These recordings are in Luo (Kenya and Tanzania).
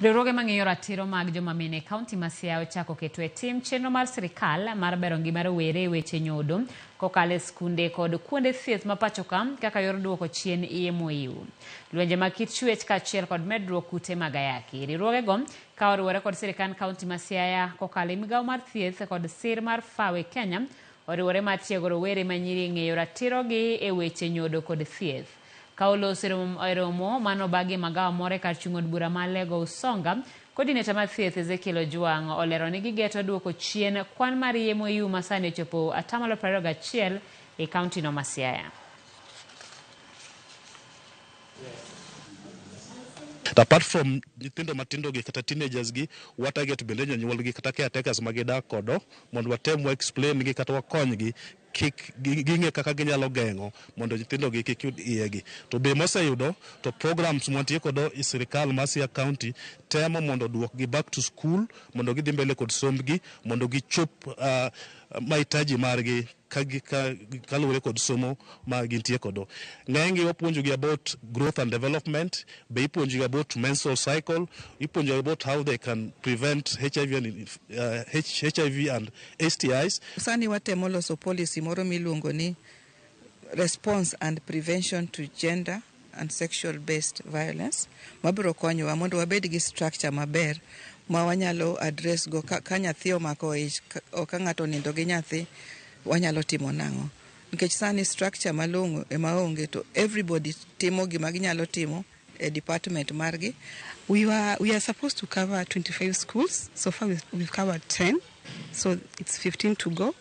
Riwruoge mang'iyo ratiro mag joma mine e kaunti ma Siaya ochako keto e tim chenro mar sirikal mar bero ngima rowere e weche nyodo kokalo e skunde kod kuonde thieth ma pachoka kaka yor duoko chien iye moyiw. Lwenje mag kit chwech kaachiel kod medruok kute mag ayaki. Riwruogego ka oriwore kod sirikand kaunti ma Siaya kokalo e migawo mar thieth kod sir mar FAO e Kenya oriwore mar tiego rowere ma nyiri e ng'eyo ratirogi e weche nyodo kod thieth. Ka oloso e romo mane obagi e magawa moro e kar chung' od bura ma Alego Usonga, Coordinator mar thieth Ezekiel Ojwang' olero ni gigeto duoko chien kwan mar iye moyiw ma sani ochopo atamalo 21 e kaunti no ma Siaya. To apart from nyithindo matindo gi kata teenagers gi, wa target bende jonyuol gi kata caretakers ma gidak kodo mondo watem wa explain gi kata wakony gi kik ging'e kaka ginyalo geng'o mondo nyithindo gi kik yud iye gi. To be moseyudo to programs mwantie kodo e sirikal ma Siaya County temo mondo oduok gi back to school mondo gidhi mbele kod sombgi mondo gichop mahitaji margi kaluwore kod somo ma gintie kodo. Ng'enygi wapuonjogi about growth and development, be ipuonjogi about menstrual cycle, ipuonjogi about how they can prevent HIV and STIs. Sani watemo loso policy moro miluongo ni response and prevention to gender and sexual based violence mabiro konyowa mondo wabed gi structure maber ma wanyalo address go ka nyathi omako ich o ka ng'ato onindo gi nyathi, wanyalo timo nang'o, nikech sani structure malong'o ema onge to everybody timo gima ginyalo timo e department margi. We are supposed to cover 25 schools. So far we've covered 10, so it's 15 to go.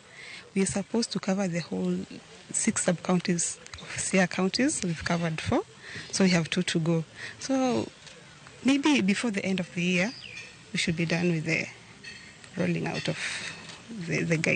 We are supposed to cover the whole six sub-counties of Siaya counties. We've covered four, so we have two to go. So maybe before the end of the year, we should be done with the rolling out of the guide.